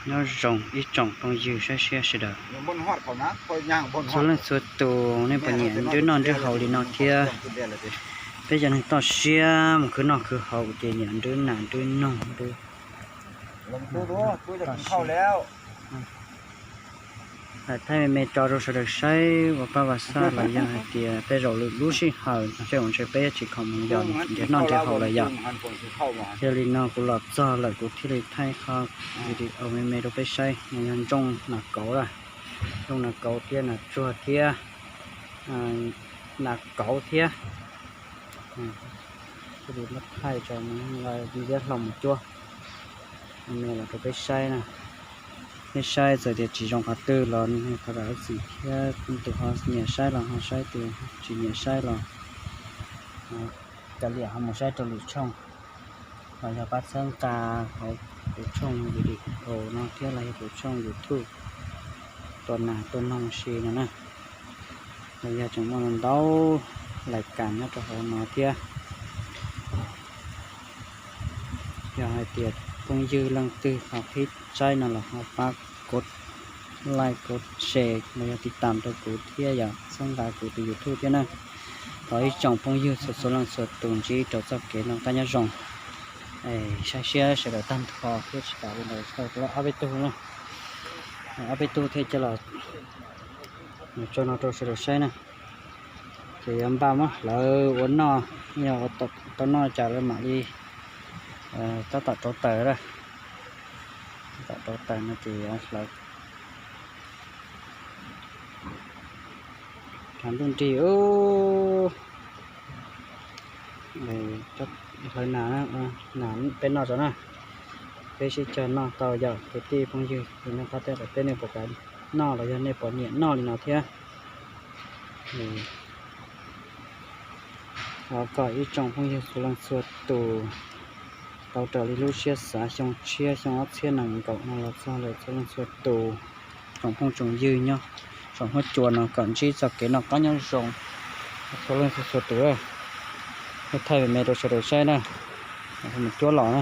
Nyob zoo ib tsoom phooj ywg saib siab sawv daws txhua leej txhua tus, nej puas nyiam nrwb noj nrwb haus li no thiab? Peb cov neeg toj siab mus khwv noj khwv haus ces nyiam nrwb nas nrwb noog, nrwb thaij me me rau rau sawv daws saib ua pab ua xaj los yog hais tias tej zaum lwm lub sij hawm tej zaum ntshe peb tsis khoom mus yos nrhiav noj nrhiav haus lawm yom. Yog li no kuv los txog lawm kuv thiaj li thaij qhov video me me rau peb saib. No yog ntsooj nas kauv, ntsooj nas kauv thiab nas tsuag thiab nas kauv thiab. Thiaj li muab thaij tso, liab hlau mus cuab me los rau peb saib na. Peb saib txawm tias tsis zoo qhov twg los thov zam lub txim thiab, tus ho nyiam saib los ho saib, tus tsis nyiam saib los kav liam ho mus saib rau lwm tshooj. Los yog pab txhawb nqa hauv kuv tshooj video no thiab los yog kuv tshooj YouTube tua nas tua noog si no na. Los yog tseem muaj ntau lais kas nyob rau hauv no thiab. Yog hais tias phooj ywg leej twg ho qhib saib no los ho pab kov like kov share los yog tiv tam rau kuv thiab yom, txhawb nqa kuv tus YouTube thiab na. Thov ib tsoom phooj ywg txhua txhua leej txhua tus ntsib rau txoj kev noj qab nyob zoo, saib siab sawv daws tag nrho thiab tsis tas li ntawd ob peb tug, ob peb tug thiaj coj los tso no rau sawv daws saib na. Ces yuav npaj muab hlawv ua noj, yog tau noj cas lawv mam li tab tom rauv taws a, tab tom rauv taws no ces yuav hlawv. Kav ntuj nrig, hlawv nas, nas peb noj tso na. Peb sib cog noj tau yom kwv tij phooj ywg, nej qab teb peb nej puas kam noj los yog nej puas nyiam noj li no thiab. Thov kom ib tsoom phooj ywg txhua leej txhua tus tau raws li lub siab xav xyoo tshiab xyoo ob txhiab nees nkaum no los txog lawm txhua leej txhua tus. Tsoom phooj tsoom ywg nyob saum huab cua no kom ntsib txoj kev noj qab nyob zoo txhua leej txhua tus. Thaij me me rau sawv daws saib na, mus cuab los na.